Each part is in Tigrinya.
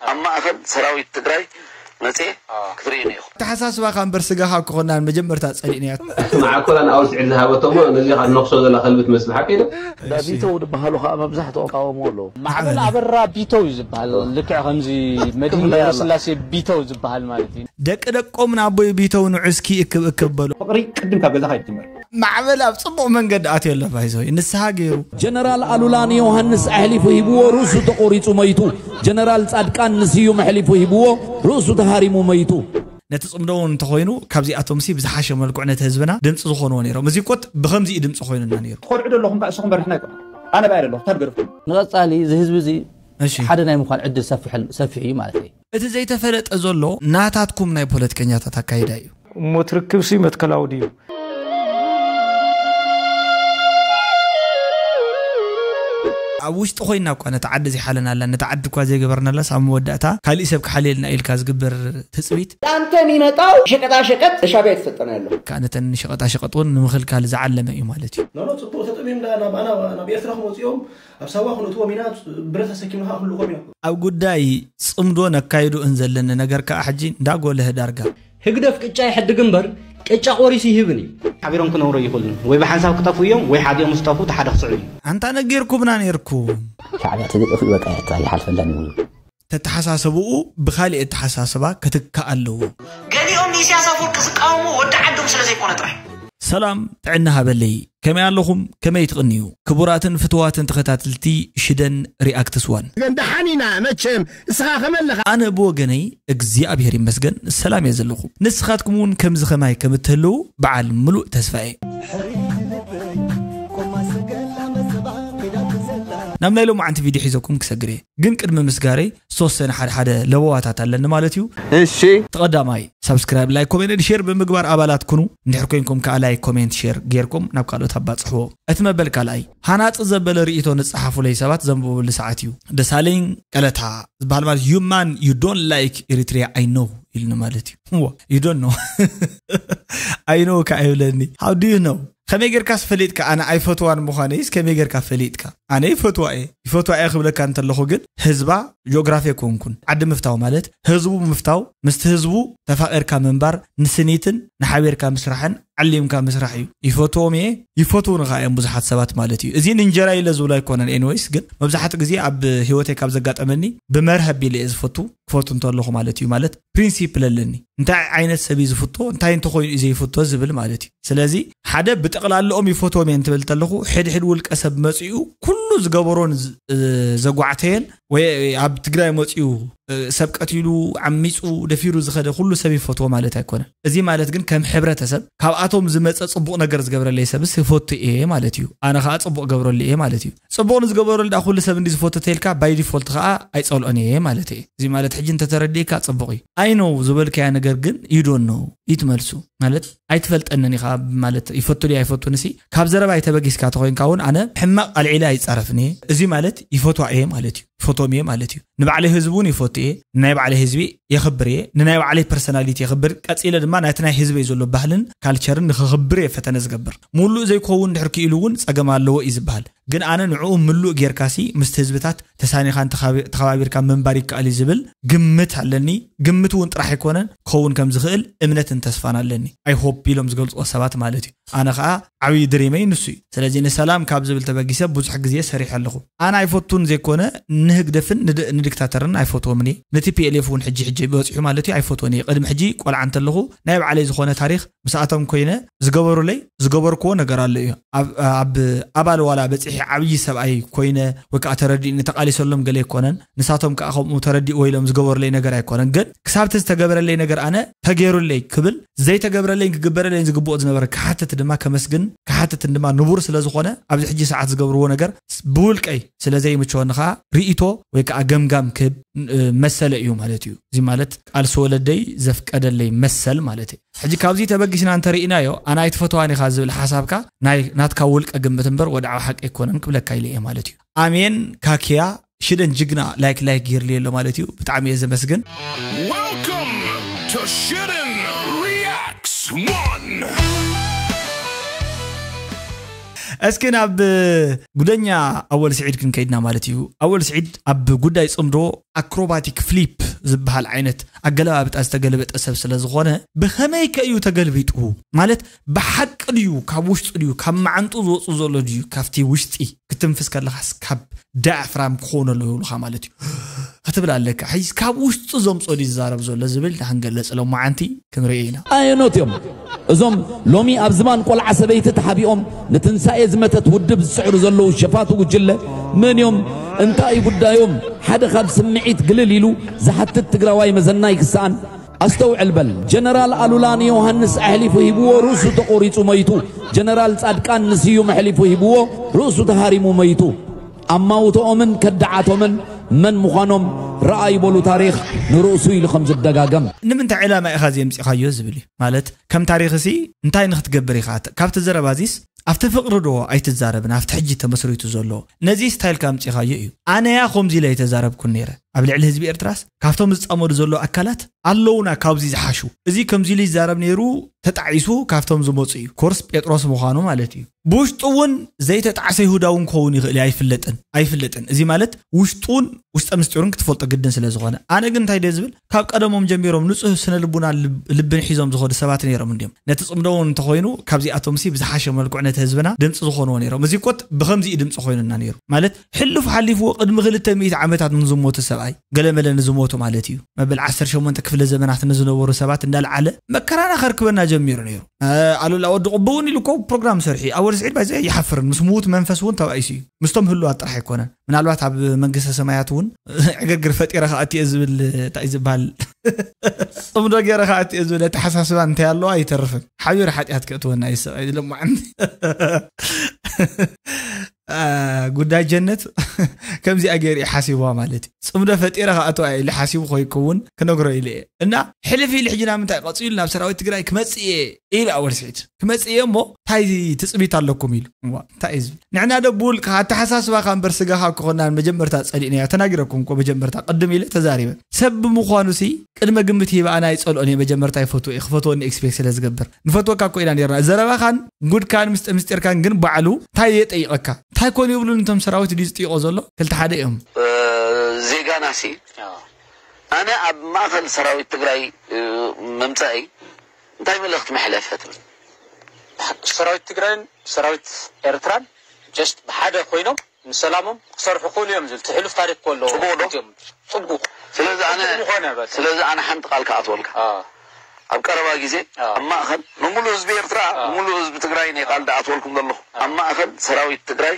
ኣብ ማእኸል ሰራዊት ትግራይ መፅየ ክትርእዩኒ ኢኹም። ተሓሳስባኻ እምበር ስጋኻ ክኾናን መጀመርታ ጸሊእናያ። ማዕኮላን ኣውስዕል ዝሃበቶሞ ነዚ ካብ ነኽሶ ዘላ ከልቢ ትመስል ሓቂ ዶ? ቢተው ዝበሃሉ ከዓ መብዛሕትኦም ይቃወሙ ኣለዉ። ማዕበል ኣበራ ቢተው እዩ ዝበሃል። ልክዕ ከምዚ መድህን ገብረስላሴ ቢተው ዝበሃል ማለት እዩ። ደቂ ደቆም ንኣቦይ ቢተው ንዑስኪ እክብ እክብ በሉ። ፍቕሪ ቅድም ካብ ገዛኻ ይጅመር። ማዕበል ኣብ ጽቡቕ መንገዲ ኣትዮ ኣሎ ባይዘወይ ንስሃ ገይሩ። ጀነራል ኣሉላ ንዮሃንስ ኣሕሊፉ ሂብዎ ርእሱ ተቖሪጹ መይቱ። ጀነራል ጻድቃን ንስዩም ኣሕሊፉ ሂብዎ ርእሱ ተሃሪሙ መይቱ። ነቲ ጽምዶ እውን እንተኾይኑ ካብዚኣቶምሲ ብዝሓሸ መልክዑ ነቲ ህዝብና ድምፂ ዝኾንዎ ነይሮም። እዚ እኮ ብኸምዚ እዩ ድምፂ ኮይኑና ነይሩ። ትኾርዑ ዶ ኣለኹም ከእስኹም በሪሕና ኣይኮነ ኣነ ባይ ኣለኹ ታብ ገርፍኩም ንቐጻሊ እዚ ህዝቢ እዚ እሺ ሓደ ናይ ምዃን ዕድል ሰፊሕ ሰፊሕ እዩ ማለት እዩ። እቲ ዘይተፈለጠ ዘሎ ናታትኩም ናይ ፖለቲከኛታት ኣካይዳ እዩ። እሞ እቲ ርክብሲ መትከላዊ ድዩ? ኣብ ውሽጢ ኮይና እኳ ነቲ ዓዲ ዘይሓለናላ ነቲ ዓዲ እኳ ዘይገበርናላስ ኣብ መወዳእታ ካሊእ ሰብ ክሓልየልና ኢልካ ዝግበር ትፅቢት። ለአንተ የሚመጣው ሸቀጣሸቀጥ ለሻቢያ የተሰጠ ነው ያለው። ከኣ ነተን ሸቀጣሸቀጥ እውን ንምኽልካል ዝዓለመ እዩ ማለት እዩ። ኖኖ ጽቡቕ ተጠምዩ እንዳ ናብ ኣና ናብ ኤርትራ ክመጽኦም ኣብ ሳዋ ክንእትዎም ኢና ብረት ኣሰኪምና ከኣ ክልእኮም ኢና። ኣብ ጉዳይ ጽምዶ ነካይዶ እንዘለኒ ነገር ከኣ ሕጂ እንዳጎለሀ ዳርጋ። ህግደፍ ቅጫ ይሐድግ እምበር ቅጫ ቆሪሱ ይህብን እዩ። ሓቢሮም ክነብሩ ኣይኽእሉን። ወይ ብሓንሳብ ክጠፍኡ እዮም ወይ ሓዲኦም ምስ ጠፍኡ እቲ ሓደ ክስዕር እዩ። ኣንታ ነጊርኩምና ነይርኩም። ሻዕብያ ተዘይጠፍኡ በቃ ኤርትራ ይሓልፈላን ይብሉ። ተተሓሳስብኡ ብኻሊእ ኣተሓሳስባ ክትካእ ኣለዎ። ገሊኦም ንኢሳያስ ኣፈወርቂ ዝቃወምዎ ወዲ ዓዶም ስለ ዘይኮነ ጥራሕ። ሰላም ጥዕና ሃበለይ ከመይ ኣለኹም ከመይ ትቕንዩ ክቡራትን ፍትዋትን ተኸታተልቲ ሽደን ሪኣክትስ ዋን። ግን ደሓን ኢና መቸም እስኻ ከመይ ኣለኻ። ኣነ ብወገነይ እግዚኣብሔር ይመስገን ሰላም እየ ዘለኹ ንስኻትኩም እውን ከምዚ ከማይ ከም እትህልዉ በዓል ምሉእ ተስፋ እየ። ናብ ናይ ሎማዓንቲ ቪድዮ ሒዘኩም ክሰግር እየ ግን ቅድሚ ምስጋረይ ዝተወሰነ ሓደ ሓደ ለበዋታት ኣለኒ ማለት እዩ። እሺ። እቲ ቀዳማይ ሳብስክራይብ ላይክ ኮሜንት ሼር ብምግባር ኣባላት ኩኑ እንድሕር ኮይንኩም ከዓ ላይክ ኮሜንት ሼር ጌርኩም ናብ ካልኦት ኣባፅሕዎ። እቲ መበል ካልኣይ ሃናፂ ዘበለ ርእይቶ ንፀሓፉለይ ሰባት ዘንብቡሉ ሰዓት እዩ። ደሳለኝ ቀለታ ዝበሃል ማለት you man you don't like Eritrea I know ኢልኒ ማለት እዩ። እዎ you don't know I know ከዓ ይብለኒ how do you know ከመይ ጌርካስ ፈሊጥካ ኣነ ኣይፈትዋን ምዃነይስ ከመይ ጌርካ ፈሊጥካ ኣነ ይፈትዋ እየ ይፈትዋ እየ ክብለካ እንተለኹ ግን ህዝባ ጂኦግራፊ ኣይኮንኩን ዓዲ ምፍታው ማለት ህዝቡ ምፍታው ምስቲ ህዝቡ ተፋቒርካ ምንባር ንስኒትን ንሓቢርካ ምስራሕን ዓሊምካ ምስራሕ እዩ ይፈትዎም እየ ይፈትዉኒ ከዓ እዮም ብዙሓት ሰባት ማለት እዩ እዚ ንእንጀራ ኢለ ዝብሎ ኣይኮነን anyways ግን መብዛሕትኡ ግዜ ኣብ ህይወተይ ካብ ዘጋጠመኒ ብመርህ ኣቢለ እየ ዝፈቱ ክፈቱ እንተለኹ ማለት እዩ ማለት ፕሪንሲፕል ኣለኒ እንታይ ዓይነት ሰብ እዩ ዝፍቶ እንታይ እንተኾይኑ እዩ ዘይፍቶ ዝብል ማለት እዩ ስለዚ ሓደ ብጠቕላልኦም ይፈትዎም እየ እንትብል እንተለኹ ሕድሕድ ውልቀ ሰብ መፂኡ ኩሉ ዝገበሮን ዘጓዕተየን ወይ ኣብ ትግራይ መፂኡ ሰብ ቀቲሉ ዓሚፁ ደፊሩ ዝኸደ ኩሉ ሰብ ይፈትዎ ማለት ኣይኮነን እዚ ማለት ግን ከም ሕብረተሰብ ካብኣቶም ዝመፀ ፅቡቕ ነገር ዝገብረለይ ሰብስ ይፈቱ እየ ማለት እዩ ኣነ ከዓ ፅቡቕ ገብረሉ እየ ማለት እዩ ፅቡቕ ንዝገበረሉ ደኣ ኩሉ ሰብ እንዲ ዝፈቱ ተይልካ by default ከዓ ኣይፀልኦን እየ ማለት እየ እዚ ማለት ሕጂ እንተተረዲእካ ፅቡቕ እዩ I know ዝበልካያ ነገር ግን you don't know እዩ ትመልሱ ማለት ኣይትፈልጠንን ኢኻ ማለት ይፈቱ ድዩ ኣይፈቱን ሲ ካብ ዘረባይ ተበጊስካ ተኾይንካ እውን ኣነ ሕማቕ ኣልዒለ ኣይፃረፍን እየ እዚ ማለት ይፈትዋ እየ ማለት እዩ ይፈትዎም እየ ማለት እዩ ንባዕለይ ህዝቢ እውን ይፈቱ እየ ንናይ ባዕለይ ህዝቢ የኽብር እየ ንናይ ባዕለይ ፐርሰናሊቲ የኽብር ቀፂለ ድማ ናይቲ ናይ ህዝበይ ዘሎ ባህልን ካልቸርን ንኽኽብር እየ ፈተነ ዝገብር ሙሉእ ዘይክኸውን ድሕር ክኢሉ እውን ፀገም ኣለዎ እዩ ዝበሃል ግን ኣነ ንዕኡ ምሉእ ጌርካሲ ምስቲ ህዝብታት ተሳኒኻን ተኻባቢርካ ምንባር ይከኣል እዩ ዝብል ግምት ኣለኒ ግምት እውን ጥራሕ ኣይኮነን ክኸውን ከም ዝኽእል እምነትን ተስፋን ኣለኒ I hope ኢሎም ዝገልፅዎ ሰባት ማለት እዩ ኣነ ከዓ ዓብዪ ድሪመይ ንሱ እዩ ስለዚ ንሰላም ካብ ዝብል ተበጊሰ ብዙሕ ግዜ ሰሪሐ ኣለኹ ኣነ ኣይፈቱን ዘይኮነ ንህግደፍን ንዲክታተርን ኣይፈትዎምን እየ ንቲፒኤልኤፍ እውን ሕጂ ሕጂ በፂሑ ማለት እዩ ኣይፈትዎን እየ ቅድሚ ሕጂ ቆልዓ እንተለኹ ናይ ባዕለይ ዝኾነ ታሪኽ ምስኣቶም ኮይነ ዝገበሩለይ ዝገበርክዎ ነገር ኣሎ እዩ ኣብ ኣባል ዋላ በፂሒ ዓብዪ ሰብኣይ ኮይነ ወይ ከዓ ተረዲእኒ ተቓሊሰሎም ገለ ኣይኮነን ንሳቶም ከዓ ከምኡ ተረዲእዎ ኢሎም ዝገበሩለይ ነገር ኣይኮነን ግን ክሳብቲ ዝተገበረለይ ነገር ኣነ ተገይሩለይ ክብል ዘይተገብረለይን ክግበረለይን ዝግብኦ ዝነበረ ክሓትት ድማ ከመስግን ክሓትትን ድማ ንቡር ስለ ዝኾነ ኣብዚ ሕጂ ሰዓት ዝገብርዎ ነገር ብውልቀይ ስለ ዘይምችወኒ ከዓ ርእይቶ ወይ ከዓ ገምጋም ክህብ መሰለ እዩ ማለት እዩ እዚ ማለት ቃልሲ ወለደይ ዘፍቀደለይ መሰል ማለት እዩ ሕጂ ካብዚ ተበጊስና እንተርኢናዮ ኣነ ኣይትፈትዋን ኢኻ ዝብል ሓሳብካ ናይ ናትካ ውልቀ ግምት እምበር ወድዓዊ ሓቂ ኣይኮነን ክብለካ ኢለ እየ ማለት እዩ ኣሜን ካኪያ ሽደን ጅግና ላይክ ላይክ ጌርልየ ኣሎ ማለት እዩ ብጣዕሚ እየ ዘመስግን Welcome to Shiden Reacts One. እስኪ ናብ ጉደኛ ኣወል ስዒድ ክንከይድና ማለት እዩ። ኣወል ስዒድ ኣብ ጉዳይ ጽምዶ ኣክሮባቲክ ፍሊፕ ዝበሃል ዓይነት ኣገለባብጣ ዝተገለበጠ ሰብ ስለ ዝኾነ፣ ብኸመይ ከ እዩ ተገልቢጡ? ማለት ብሓቂ ድዩ፣ ካብ ውሽጢ ድዩ፣ ካብ መዓንጡ ዝወፁ ዘሎ ድዩ፣ ካብቲ ውሽጢ ክትንፍስ ከለኻስ ካብ ዳያፍራም ክኾን ኣለዎ ይብሉኻ ማለት እዩ። ክትብል ኣለካ። ሕጂ ካብ ውሽጡ ዘምጾ ድዩ ዝዛረብ ዘሎ ዝብል ንክንገልጽ ሎማዓንቲ ክንርኢ ኢና። ኣየኖት እዮም እዞም ሎሚ ኣብ ዝባን ቆልዓ ሰበይቲ ተሓቢኦም ንትንሳኤ ዝመተት ውድብ ዝስዕሩ ዘለዉ ሸፋቱ ጉጅለ? መን እዮም? እንታይ እዩ ጉዳዮም? ሓደ ካብ ስምዒት ግልል ኢሉ ዝሓትት ትግራዋይ መዘናይ ክሰኣን። ኣስተውዕል በል። ጀነራል ኣሉላ ንዮሃንስ ኣሕሊፉ ሂብዎ፣ ርእሱ ተቖሪጹ መይቱ። ጀነራል ጻድቃን ንስዩም ኣሕሊፉ ሂብዎ፣ ርእሱ ተሃሪሙ መይቱ። ኣማውትኦምን ከዳዓቶምን መን ምዃኖም ረኣዩ በሉ። ታሪኽ ንርእሱ ኢሉ ከም ዝደጋገም። ንምንታይ ዕላማ ኢኻ እዚ ኣምጺኻዮ ዝብል እዩ። ማለት ከም ታሪኽሲ እንታይ ንክትገብር ኢኻ? ካብቲ ዘረባዚስ ኣብቲ ፍቕሪ ዶ ኣይትዛረብን? ኣብቲ ሕጂ ተመስሪቱ ዘሎ ነዚ ስታይልካ ኣምጺኻዮ እዩ። ኣነያ ከምዚ ኢለ ኣይተዛረብኩን ነይረ። ኣብ ልዕሊ ህዝቢ ኤርትራስ ካብቶም ዝጻመዱ ዘሎ ኣካላት ኣለውና ካብዚ ዝሓሹ። እዚ ከምዚ ኢሉ ይዛረብ ነይሩ፣ ተጣዒሱ ካብቶም ዝመጹ እዩ። ኮርስ ጴጥሮስ ምዃኑ ማለት እዩ። ብውሽጡ እውን ዘይተጣዕሰ ይሁዳ እውን ክኸውን ይኽእል እዩ፣ ኣይፍለጥን፣ ኣይፍለጥን። እዚ ማለት ውሽጡ እውን ውስጠ ምስጢሩን ክትፈልጦ ግድን ስለ ዝኾነ። ኣነ ግን እንታይ ድየ ዝብል፣ ካብ ቀደሞም ጀሚሮም ንጹህ ስነ ልቡና ልብ-፣ ልብን ሒዞም ዝኾዱ ሰባት ነይሮም እንድዮም። ነቲ ጽምዶ እውን እንተኾይኑ ካብዚኣቶምሲ ብዝሓሸ መልክዑ ነቲ ህዝብና ድምጺ ዝኾንዎ ነይሮም። እዚ እኮ ብኸምዚ እዩ ድምጺ ኮይኑና ነይሩ። ማለት ሕሉፍ ሓሊፍዎ ቅድሚ ክልተ ሚእቲ ዓመታት ንዝሞቱ ሰብኣይ፣ ገለመለ ንዝሞቱ ማለት እዩ። መበል ዓሰርተ ሸሞንተ ክፍለ ዘመናት ንዝነበሩ ሰባት እንዳልዓለ መከራና ከርክበና ጀሚሩ ነይሩ። እ፣ ኣሉላ ወዲ ቁቢ እውን ኢሉ እኮ ፕሮግራም ሰርሒ። ኣወል ስዒድ ባይዘ ይሓፍርን ምስ ምዉት መንፈስ እውን ተባኢሱ እዩ። ምስቶም ህሉዋት ጥራሕ ኣይኮነን። ምናልባት ኣብ መንግስተ ሰማያት እውን ዕግርግር ፈጢረ ክኣትየ ዝብል እንታይ ዝበሃል ጽምዶ ገይረ ክኣትየ ዝብል ኣተሓሳስባ እንታይ ኣለዋ ኣይተርፍን። ሓቢሩ ሓጢኣት ከእትወና እዩ ሰብኣይ ኢሎም መዓንቲ። አ፣ ጉዳይ ጀነት ከምዚኣ ገይሩ እዩ ሓሲብዋ ማለት እዩ። ጽምዶ ፈጢረ ክኣትዋ ኢለ ሓሲቡ ኮይከውን ክነግሮ ኢለ እየ። እና ሕልፍ ኢሉ ሕጂ ናብ ምንታይ ቀጺሉ ናብ ሰራዊት ትግራይ ክመጽእ እየ ኢሉ ኣወል ስዒድ። ክመጽእ እየ እሞ እንታይ ትጽቢት ኣለኩም ኢሉ። እዋ፣ እንታይ እዩ ዝብል? ንሕና ዶ ብውልቅኻ ኣተሓሳስባኻ እምበር ስጋኻ ክኾናን መጀመርታ ጸሊእናዮ። ተናጊረኩም እኮ መጀመርታ ቅድም ኢለ ተዛሪበ። ሰብ ብምዃኑሲ ቅድመ ግምት ሂበ ኣነ ኣይጸልኦን እየ። መጀመርታ ይፈትዎ እየ። ክፈትወኒ ኤክስፔክት ስለ ዝገብር። ንፈትወካ እኮ ኢና ነርና። ዘረባኻን ጉድካን ምስጢ-፣ ምስጢርካን ግን ባዕሉ እንታይ እየ ጠይቐካ? እንታይ ኮን ይብሉን እቶም ሰራዊት ድዩ ዝጥይቖ ዘሎ? ክልተ ሓደ እዮም። እ፣ ዜጋናሲ ኣዎ። ኣነ ኣብ ማእኸል ሰራዊት ትግራይ፣ እ፣ ምምጻእይ እንታይ መልእኽቲ መሕለፈ ትብል? ሰራዊት ትግራይን ሰራዊት ኤርትራን ጀስት ብሓደ ኮይኖም ንሰላሞም ክሰርሑ ክእሉ እዮም ዝብል ትሕሉፍ ታሪክ እኮ ኣለዎ። ጽቡቕ ዶ? እዚኦም ጽቡቕ። ስለዚ ኣነ፣ ጽቡቕ ምኾነ በቃ። ስለዚ ኣነ ሓንቲ ቃል ክኣትወልካ። ኣዎ። ኣብ ቀረባ ግዜ ኣዎ። ኣብ ማእኸል ንሙሉእ ህዝቢ ኤርትራ፣ ኣዎ። ንሙሉእ ህዝቢ ትግራይ እየ ቃል ዝኣትወልኩም ዘለኹ። ኣዎ። ኣብ ማእኸል ሰራዊት ትግራይ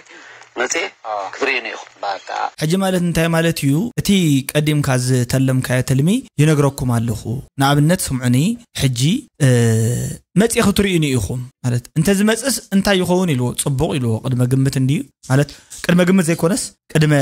መጽየ ኣዎ። ክትርእዩኒ ኢኹም። በቃ። ሕጂ ማለት እንታይ ማለት እዩ? እቲ ቀዲምካ ዝተለምካዮ ትልሚ ይነግረኩም ኣለኹ። ንኣብነት ስምዑኒ፣ ሕጂ፣ እ፣ መጽየ ክትርእዩኒ ኢኹም። ማለት እንተዝመጽእስ እንታይ ይኸውን ኢልዎ፣ ጽቡቕ ኢልዎ። ቅድመ ግምት እንድዩ። ማለት ቅድመ ግምት ዘይኮነስ ቅድመ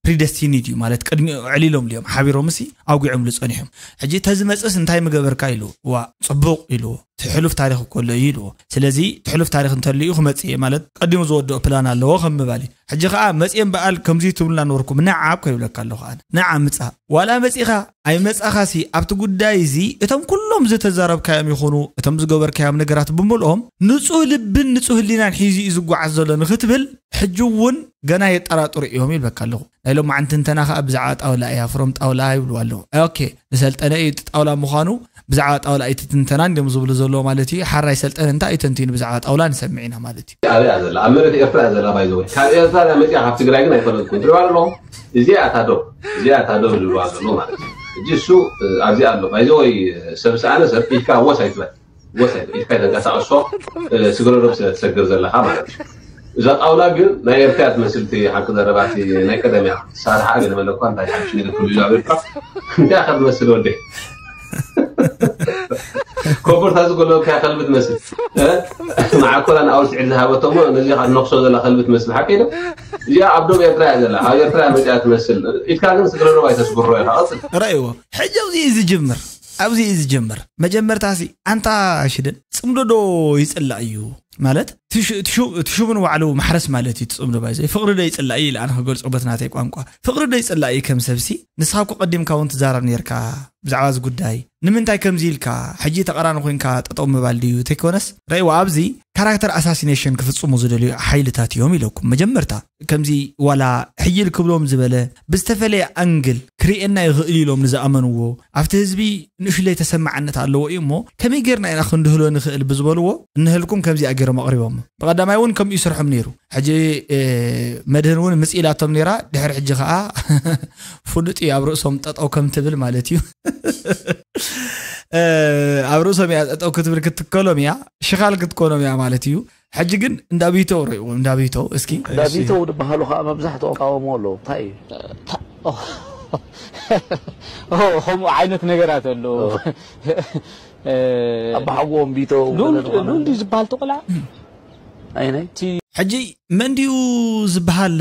ፕሪደስቲኒድ እዩ። ማለት ቅድሚኡ ኣዕሊሎም ድዮም ሓቢሮምሲ ኣውጊዖምሉ ጸኒሖም። ሕጂ ተዝመጽእስ እንታይ ምገበርካ ኢልዎ። ዋ፣ ጽቡቕ ኢልዎ። ትሕሉፍ ታሪኽ እኮ ኣሎ እዩ ኢልዎ። ስለዚ ትሕሉፍ ታሪኽ እንተልዩ ክመጽእ እየ ማለት ቀዲሙ ዝወድኦ ፕላን ኣለዎ ከም ምባል እዩ። ሕጂ ኸኣ መጽኤ እምበኣል ከምዚ ትብሉና ነበርኩም። ንዓ እኮ ይብለካ ኣለኹ ኣነ። ንዓ ምጻእ። ዋላ መጺኻ ኣይመጻኻሲ ኣብቲ ጉዳይ እዚ እቶም ኩሎም ዝተዛረብካዮም ይኹኑ እቶም ዝገበርካዮም ነገራት ብምልኦም ንጹህ ልብን ንጹህ ህሊናን ሒዙ እዩ ዝጓዓዝ ዘሎ ንክትብል ሕጂ እውን ገና የጠራጥሩ እዮም ይብለካ ኣለኹ። ናይ ሎማዓንቲ ትንተና ኸኣ ብዛዕባ ጣውላ እያ፣ ፍሮም ጣውላ ይብልዋ ኣለዉ። ኦኬ፣ ንሰልጠነ እዩ እቲ ጣውላ ምዃኑ ብዛዕባ ጣውላ እዩ ትንተና እንዲዮም ዝብሉ ዘለዉ ማለት እዩ። ሓራይ ሰልጠነ እንታይ እዩ ተንቲኑ ብዛዕባ ጣውላ ንሰምዕ ኢና ማለት እዩ። ኣበይ እያ ዘላ? ኣብ መሬት ኤርትራ እያ ዘላ። ባይዘወይ ካብ ኤርትራ እያ መፂኣ፣ ካብ ትግራይ ግን ኣይፈለጥኩን። ትሪዋ ኣለኹም? እዚኣ እታ ዶብ፣ እዚኣ እታ ዶብ ዝብልዋ ዘለዉ ማለት እዩ። ሕጂ እሱ፣ እ፣ ኣብዚ ኣሎ። ባይዘወይ ሰብ ሰኣነ ሰብ ኢድካ ወስ ኣይትበል። ወሰን ኢድካ ተንቀሳቕሶ፣ እ፣ ስግረ ዶብ ስለ ትሰግር ዘለኻ ማለት እዩ። እዛ ጣውላ ግን ናይ ኤርትራ እያ ትመስል፣ እቲ ሓቂ ዘረባ፣ እቲ ናይ ቀደም እያ። ሳርሓ ገለ መለ እኳ እንታይ ሓድሽ ነገር ክህሉ ኢሉ ኣብ ኤርትራ። እንታይ ኢኻ ትመስል ወደይ? ኮቦርታ ዝጎለበካ ከልቢ ትመስል። እ? መዓኮላ ንኣውል ስዒድ ዝሃበቶ እሞ ነዚ ኢኻ ትነኽሶ ዘላ ከልቢ ትመስል። ሓቂ ዶ? እዚኣ ኣብ ዶብ ኤርትራ እያ ዘላ። ኣብ ኤርትራ እያ መጺኣ ትመስል። ኢድካ ግን ስግረ ዶብ ኣይተስግሮ ኢኻ። ቀጽል። ረእይዎ። ሕጂ ኣብዚ እዩ ዝጅምር። ኣብዚ እዩ ዝጅምር። መጀመርታሲ ኣንታ ሽደን ጽምዶ ዶ ይጽላእ እዩ? ማለት ትሹ-፣ ትሹ-፣ ትሹምን ባዕሉ ማሕረስ ማለት እዩ ትጽምዶ ባይዘ። ፍቕሪ ዶ ይጽላእ እዩ ኢለ ኣነ ክገልጾ በት ናተይ ቋንቋ። ፍቕሪ ዶ ይጽላእ እዩ ከም ሰብሲ? ንስኻ እኮ ቀዲምካ እውን ትዛረብ ነርካ። ብዛዕባ እዚ ጉዳይ ንምንታይ ከምዚ ኢልካ ሕጂ ተቐራኒ ኮንካ ጠጠው ምባል ድዩ ተይኮነስ ረእይዋ ኣብዚ ካራክተር ኣሳሲኔሽን ክፍጽሙ ዝደልዩ ሓይልታት እዮም ኢለኩም። መጀመርታ ከምዚ ዋላ ሕይል ክብሎም ዝበለ ብዝተፈለየ ኣንግል ክርእየና ይኽእል ኢሎም ንዝኣመንዎ ኣብቲ ህዝቢ ንእሽለይ ተሰማዕነት ኣለዎ እዩ እሞ ከመይ ጌርና ኢና ክንድህሎ ንኽእል ብዝበልዎ እንህልኩም ከምዚ ኣገይሮም ኣቕሪቦም። ብቐዳማይ እውን ከምኡ ይስርሖም ነይሩ። ሕጂ መድህን እውን ምጽ ኢላቶም ነይራ። ድሕሪ ሕጂ ከዓ ፍሉጥ እዩ ኣብ ርእሶም ጠጠው ከም ትብል ማለት እዩ። ኣብ ርእሶም እያ ጠጠው ክትብል ክትከሎም እያ ሽኻል ክትኮኖም እያ ማለት እዩ። ሕጂ ግን እንዳ ቢተው ርእይዎ እንዳ ቢተው እስኪ እንዳ ቢተው ዝበሃሉ ከዓ መብዛሕትኦም ይቃወምዎ ኣለዉ። እንታይ እዩ? ከምኡ ዓይነት ነገራት ኣለዉ። ኣባሓጎኦም ቢተው ገለ ዝኾነ ሉል ዝበሃል ተቆልዓ ኣይነይ ሕጂ መን ድዩ ዝበሃል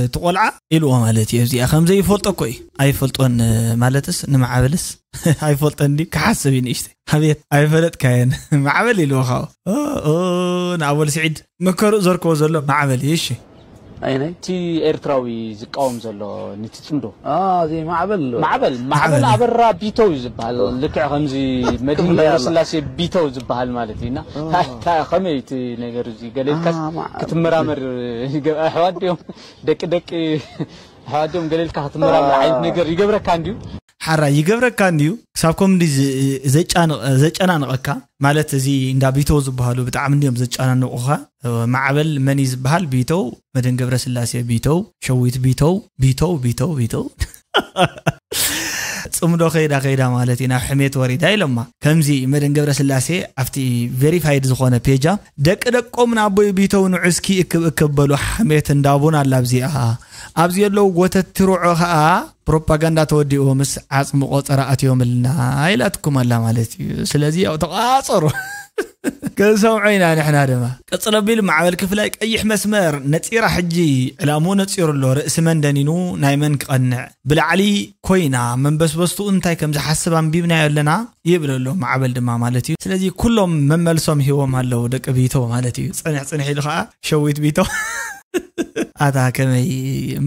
እቲ ቆልዓ ኢልዎ ማለት እዩ። እዚኣ ከም ዘይፈልጦ እኮ እዩ ኣይፈልጦን ማለትስ ንማዕበልስ ኣይፈልጠን ድዩ ክሓስብ እዩ ንእሽተይ ኣቤት ኣይፈለጥካየን ማዕበል ኢልዎ ካብኡ ንኣወል ስዒድ መከሩ ዘርከቦ ዘሎ ማዕበል እዩ እሺ ኣይነይ እቲ ኤርትራዊ ዝቃወም ዘሎ ነቲ ጽምዶ እዚ ማዕበል ማዕበል ማዕበል ኣበራ ቢተው እዩ ዝበሃል ልክዕ ከምዚ መድህን ገብረስላሴ ቢተው ዝበሃል ማለት እዩ እና ከመይ እቲ ነገር እዚ ገለ ኢልካስ ክትመራመር ኣሕዋት ድዮም ደቂ ደቂ ኣሕዋት ድዮም ገለ ኢልካ ክትመራመር ዓይነት ነገር ይገብረካ እንድዩ ሓራ ይገብረካ እንድዩ ክሳብ ከም ዘጨናንቐካ ማለት እዚ እንዳ ቢተው ዝበሃሉ ብጣዕሚ እንዲዮም ዘጨናንቑኻ ማዕበል መን እዩ ዝበሃል ቢተው መድህን ገብረስላሴ ቢተው ሸዊት ቢተው ቢተው ቢተው ቢተው ጽምዶ ከይዳ ከይዳ ማለት እዩ ናብ ሕሜት ወሪዳ ኢሎማ ከምዚ መድህን ገብረስላሴ ኣብቲ ቬሪፋይድ ዝኾነ ፔጃ ደቂ ደቆም ንኣቦይ ቢተው ንዑስኪ እክብ እክብ በሉ ሓሜት እንዳቡን ኣላ ኣብዚኣ ኣብዚ ዘለዉ ጎተት ትርዖ ከዓ ፕሮፓጋንዳ ተወዲኡ ምስ ዓፅሚ ቆፀራ ኣትዮምልና ኢላትኩም ኣላ ማለት እዩ ስለዚ ያው ተቋፀሩ ክንሰምዖ ኢና ንሕና ድማ ቀፅሎ ቢል ማዕበል ክፍላይ ቀይሕ መስመር ነፂራ ሕጂ ዕላምኡ ነፂሩ ኣሎ ርእሲ መን ደኒኑ ናይ መን ክቐንዕ ብላዕሊ ኮይና መንበስበስትኡ እንታይ ከም ዝሓስብ ኣንቢብናዮ ኣለና ይብል ኣሎ ማዕበል ድማ ማለት እዩ ስለዚ ኩሎም መመልሶም ሂቦም ኣለዉ ደቂ ቢቶ ማለት እዩ ፅንሕ ፅንሕ ኢሉ ከዓ ሸዊት ቢቶ ኣታ ከመይ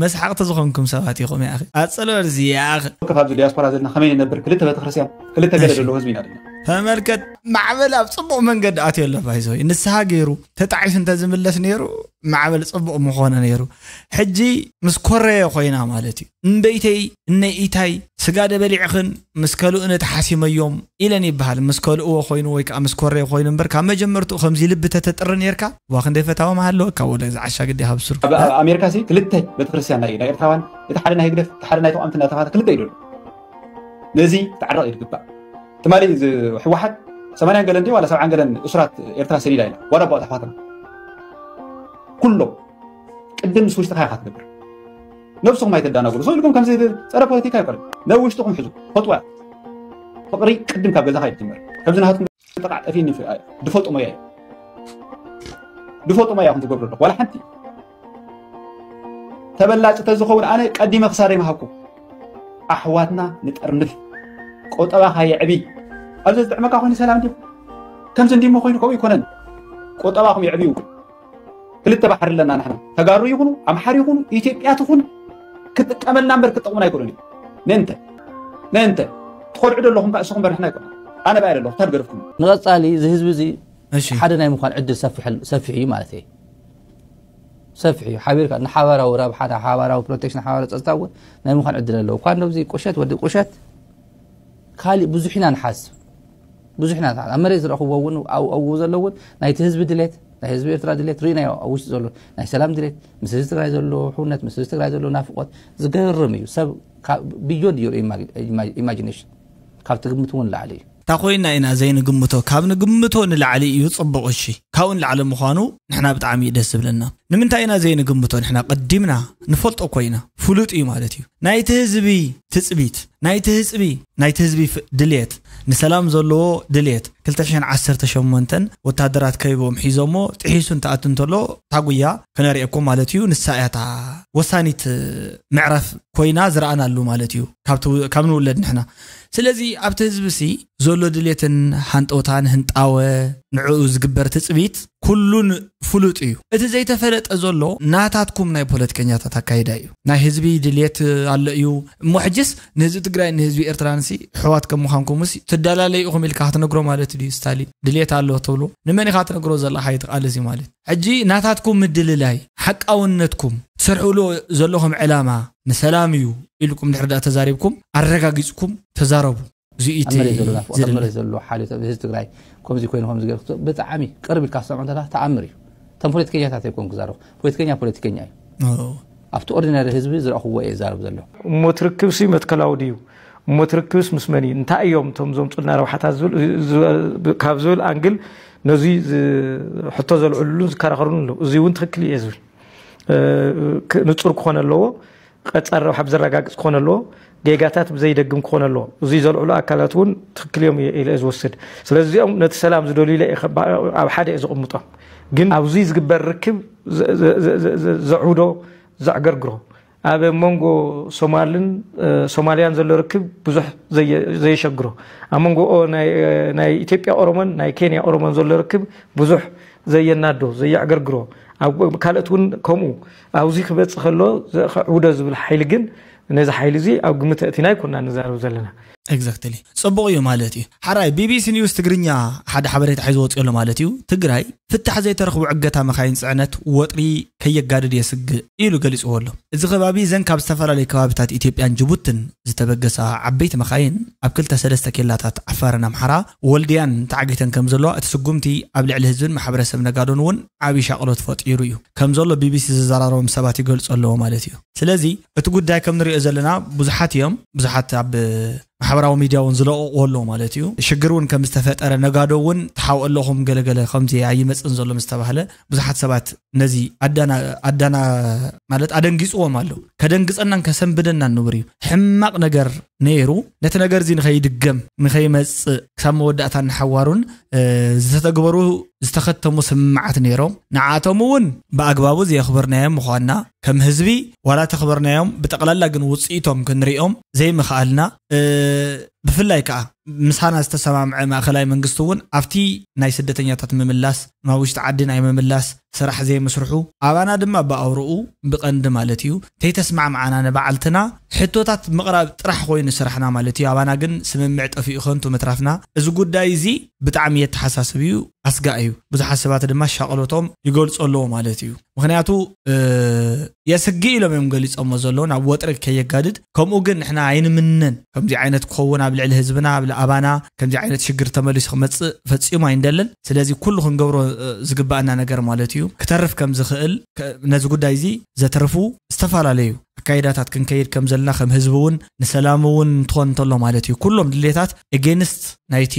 መስሓቕቲ ዝኾንኩም ሰባት ኢኹም ያኺ ኣፀሎ ርዚ ያኺ ከፍ ኣብዚ ዲያስፖራ ዘለና ከመይ ንነብር ክልተ ቤተክርስትያን ክልተ ገለ ዘለዎ ህዝቢ ኢና ዘለና ተመልከት ማዕበል ኣብ ፅቡቕ መንገዲ ኣትዮ ኣሎ ባይዞ ንስሃ ገይሩ ተጣዒሱ እንተዝምለስ ነይሩ ማዕበል ፅቡቕ ምኾነ ነይሩ ሕጂ ምስ ኮረየ ኮይና ማለት እዩ እምበይተይ እነይ ኢታይ ስጋ ደበሊዕኽን ምስ ከልኡ ንተሓሲመዮም ኢለን ይበሃል ምስ ከልእዎ ኮይኑ ወይ ከዓ ምስ ኮረየ ኮይኑ እምበር ካብ መጀመርትኡ ከምዚ ልቢ ተተጥሪ ነርካ ዋ ክንደይ ፈታዊ መሃለወካ ወለ እዚ ዓሻ ግዲ ካብ ስሩ ኣብ ኣሜሪካ ሲ ክልተ ቤተክርስትያን ናይ ናይ ኤርትራውያን እቲ ሓደ ናይ ህግደፍ እቲ ሓደ ናይ ተቋምቲ እናተባሃለ ክልተ እዩ ዘሎ ነዚ ክተዕረቕ እዩ ዝግባእ ትማሊ ህወሓት ሰማንያን ገለን ዋላ ሰብዓን ገለን እሱራት ኤርትራ ሰዲዳ ኢላ ዋላ ኣባኡ ኣሕዋትና ኩሎም ቅድም ምስ ውሽጥኻ ኢኻ ትገብር ነብስኹም ኣይተዳናግሩ ሰው ኢልኩም ከምዚ ጸረ ፖለቲካ ኣይኮነን ናብ ውሽጥኹም ሕዙ ፈጥዋ ፍቕሪ ቅድም ካብ ገዛኻ ይትጀመር ከምዚ ናትኩም ተቃዕጠፊ ድፈልጡ ሞያ ድፈልጡ ሞያ ኢኹም ትገብሩ ኣለኹ ዋላ ሓንቲ ተበላጭ ተዝኸውን ኣነ ቀዲመ ክሳደይ ምሃብኩ ኣሕዋትና ንጠርንፍ ቆጠባኻ የዕቢ ኣብዚ ዝጥዕመካ ኮይኑ ሰላም ዲኹ ከምዚ እንዲሞ ኮይኑ ከምኡ ይኮነን ቆጠባኹም የዕብዩ ክልተ ባሕሪ ኣለና ንሕና ተጋሩ ይኹኑ ኣምሓር ይኹኑ ኢትዮጵያ ትኹን ክጥቀመልና እምበር ክጠቕሙና ኣይኮኑን እዩ ነንተ ነንተ ትኸድዑ ዘለኹም ከዓ እስኹም በርሕና ኣይኮነ ኣነ ባይ ኣለኹ ታድገርፍኩም ንቐፃሊ እዚ ህዝቢ እዚ ሓደ ናይ ምዃን ዕድል ሰፊሕ እዩ ማለት እዩ ሰፊሕ እዩ ሓቢርካ ንሓባራዊ ረብሓ ንሓባራዊ ፕሮቴክሽን ሓባራዊ ፀጥታ እውን ናይ ምዃን ዕድል ኣለዎ እኳ እንደዚ ቁሸት ወዲ ቁሸት ካሊእ ብዙሕ ኢና ንሓስብ ብዙሕ ኢና ኣብ መሬት ዝረኽብዎ እውን ኣብኡ ዘለውን ናይቲ ህዝቢ ድሌት ናይ ህዝቢ ኤርትራ ድሌት ርኢናዮ ኣብ ውሽጢ ዘሎ ናይ ሰላም ድሌት ምስ ህዝቢ ትግራይ ዘሎ ሕውነት ምስ ህዝቢ ትግራይ ዘሎ ናፍቆት ዝገርም እዩ ሰብ ብዮንድ ዮር ኢማጂኔሽን ካብ ትግምት እውን ላዕሊ እዩ እታ ኮይና ኢና ዘይንግምቶ ካብ ንግምቶ ንላዕሊ እዩ ፅቡቕ እሺ ካብኡ ንላዕሊ ምዃኑ ንሕና ብጣዕሚ እዩ ደስ ዝብለና ንምንታይ ኢና ዘይንግምቶ ንሕና ቀዲምና ንፈልጦ ኮይና ፍሉጥ እዩ ማለት እዩ ናይቲ ህዝቢ ትፅቢት ናይቲ ህዝቢ ናይቲ ህዝቢ ድልየት ንሰላም ዘለዎ ድልየት ክልተ ሽሕን ዓሰርተ ሸሞንተን ወታደራት ከቢቦም ሒዞሞ ጥሒሱ እንትኣቱ እንተሎ እታ ጉያ ክነርእየኩም ማለት እዩ ንሳ እያ እታ ወሳኒት ምዕራፍ ኮይና ዝረኣናሉ ማለት እዩ ካብ ንውለድ ንሕና ስለዚ ኣብቲ ህዝቢ ሲ ዘሎ ድሌትን ሃንጠውታን ህንጣወ ንዕኡ ዝግበር ትጽቢት ኩሉን ፍሉጥ እዩ። እቲ ዘይተፈለጠ ዘሎ ናታትኩም ናይ ፖለቲከኛታት ኣካይዳ እዩ። ናይ ህዝቢ ድሌት ኣሎ እዩ። እሞ ሕጅስ ንህዝቢ ትግራይ ንህዝቢ ኤርትራንሲ ሕዋት ከም ምዃንኩምስ ትዳላለዩ ኢኹም ኢልካ ክትነግሮ ማለት ድዩ? ስታሊን ድሌት ኣሎ ትብሎ ንመን ኢኻ ትነግሮ ዘለኻ? ይትቃለስ እዩ ማለት ሕጂ ናታትኩም ምድልላይ ሓቃውነትኩም ትሰርሕሉ ዘለኹም ዕላማ ንሰላም እዩ ኢልኩም ድሕር ዳ ተዛሪብኩም ኣረጋጊጽኩም ተዛረቡ። እዚኡ እቲ ኣብ መሬት ዘሎ ናፍቆት፣ ኣብ ዝደሊ- መሬት ዘሎ ሓልዮት ኣብ ህዝቢ ትግራይ ከምዚ ኮይኑ ከምዚ ገይሩ ብጣዕሚ ቅርብ ኢልካ ክትሰምዖ እንተለካ ተኣምር እዩ። እቶም ፖለቲከኛታት ኣይኮን ክዛረቡ። ፖለቲከኛ ፖለቲከኛ እዩ። ኦ። ኣብቲ ኦርዲናሪ ህዝቢ ዝረእኽዎ እየ ዝዛረብ ዘለኹ። እሞ ትርክብሲ መትከላዊ ድዩ? እሞ ትርክብስ ምስ መን እዩ? እንታይ እዮም እቶም ዘምፁልና ረብሓታት ዝብል፣ ዝ-፣ ካብ ዝብል ኣንግል ነዚ ዝ-፣ ሕቶ ዘልዕሉሉን ዝከራኸሩን ኣለዉ። እዚ እውን ትኽክል እየ ዝብል። እ፣ ክ-፣ ንፁር ክኾን ኣለዎ። ቀፃር ረብሓ ብዘረጋግፅ ክኾን ኣለዎ። ጌጋታት ብዘይደግም ክኾን ኣለዎ። እዚ ዘልዕሉ ኣካላት እውን ትኽክል እዮም እየ ኢለ እየ ዝወስድ። ስለዚ እዚኦም ነቲ ሰላም ዝደልዩ ኢለ እየ ከባ-፣ ኣብ ሓደ እየ ዘቕምጦም። ግን ኣብዚ ዝግበር ርክብ ዘ-፣ ዘ-፣ ዘ-፣ ዘ-፣ ዘ-፣ ዘዕውዶ፣ ዘዕገርግሮ፣ ኣብ መንጎ ሶማልን፣ እ፣ ሶማልያን ዘሎ ርክብ ብዙሕ ዘየ-፣ ዘየሸግሮ፣ ኣብ መንጎ ኦ-፣ ናይ፣ እ፣ ናይ ኢትዮጵያ ኦሮሞን ናይ ኬንያ ኦሮሞን ዘሎ ርክብ ብዙሕ ዘየናዶ፣ ዘየዕገርግሮ፣ ኣብ ካልኦት እውን ከምኡ ኣብዚ ክበጽእ ከሎ ዘ-፣ ከዕውዶ ዝብል ሓይሊ ግን ነዚ ሓይሊ እዚ ኣብ ግምት ኣእቲና ኣይኮና ንዛረብ ዘለና። ኤግዛክትሊ። ጽቡቕ እዩ ማለት እዩ። ሓራይ ቢቢሲ ኒውስ ትግርኛ ሓደ ሓበሬታ ሒዙ ወጺኡ ኣሎ ማለት እዩ። ትግራይ ፍታሕ ዘይተረኽቡ ዕገታ መኻይን ጽዕነት ወጥሪ ከየጋድድ የስግእ ኢሉ ገሊጽዎ ኣሎ። እዚ ከባቢ እዘን ካብ ዝተፈላለዩ ከባቢታት ኢትዮጵያን ጅቡትን ዝተበገሳ ዓበይቲ መኻይን ኣብ ክልተ ሰለስተ ኬላታት ዓፋርን ኣምሓራ ወልድያን ተዓጊተን ከም ዘለዋ እቲ ስጉምቲ ኣብ ልዕሊ ህዝብን ማሕበረሰብ ነጋዶን እውን ዓብዪ ሻቕሎት ፈጢሩ እዩ። ከም ዘሎ ቢቢሲ ዘዘራረቦም ሰባት ይገልጹ ኣለዎ ማለት እዩ። ስለዚ እቲ ጉዳይ ከም ንሪኦ ዘለና ብዙሓት እዮም፣ ብዙሓት ኣብ ማሕበራዊ ሚድያ እውን ዝለቕቕዎ ኣለዉ ማለት እዩ። ሽግር እውን ከም ዝተፈጠረ ነጋዶ እውን ተሓውኦ ኣለኹም ገለገለ ከምዚ ኣይመፅን ዘሎ ምስ ተባህለ ብዙሓት ሰባት ነዚ ኣዳና ኣዳና ማለት ኣደንጊፅዎም ኣሎ። ከደንግፀናን ከሰንብደናን ንቡር እዩ። ሕማቕ ነገር ነይሩ። ነቲ ነገር እዚ ንኸይድገም ንኸይመፅእ ክሳብ መወዳእታ ንሓዋሩን እ፣ ዝተተግበሩ ዝተኸተሙ ስምምዓት ነይሮም። ንዓቶም እውን ብኣግባቡ ዘየኽበርናዮም ምዃንና ከም ህዝቢ ዋላ ተኽበርናዮም ብጠቕላላ ግን ውፅኢቶም ክንሪኦም ዘይምኽኣልና እ፣ ብፍላይ ከዓ ምሳና ዝተሰማምዐ ማእኸላይ መንግስቲ እውን ኣብቲ ናይ ስደተኛታት ምምላስ ናብ ውሽጢ ዓዲ ናይ ምምላስ ስራሕ ዘይምስርሑ ኣባና ድማ ብኣውርኡ ብቐንዲ ማለት እዩ ተይተስማዕማዕና ንባዕልትና ሕቶታት ምቕራብ ጥራሕ ኮይኑ ስራሕና ማለት እዩ። ኣባና ግን ስምምዕ ጠፊኡ ከንቱ ምትራፍና እዚ ጉዳይ እዚ ብጣዕሚ የተሓሳስብ እዩ፣ ኣስጋእ እዩ። ብዙሓት ሰባት ድማ ሻቕሎቶም ይገልፁ ኣለዎ ማለት እዩ። ምኽንያቱ እ፣ የስግእ ኢሎም እዮም ገሊፆሞ ዘለዉ ናብ ወጥሪ ከየጋድድ። ከምኡ ግን ንሕና ኣይንምነን ከምዚ ዓይነት ክኸውን ኣብ ልዕሊ ህዝብና ኣብ ኣባና ከምዚ ዓይነት ሽግር ተመሊሱ ክመፅእ ፈፂሙ ኣይንደልን። ስለዚ ኩሉ ክንገብሮ እ፣ ዝግባኣና ነገር ማለት እዩ ክተርፍ ከም ዝኽእል ከ- ነዚ ጉዳይ እዚ ዘትርፉ ዝተፈላለዩ ኣካይዳታት ክንከይድ ከም ዘለና ከም ህዝቢ እውን ንሰላም እውን እንትኾን እንተሎ ማለት እዩ ኩሎም ድሌታት ኤጌንስት ናይቲ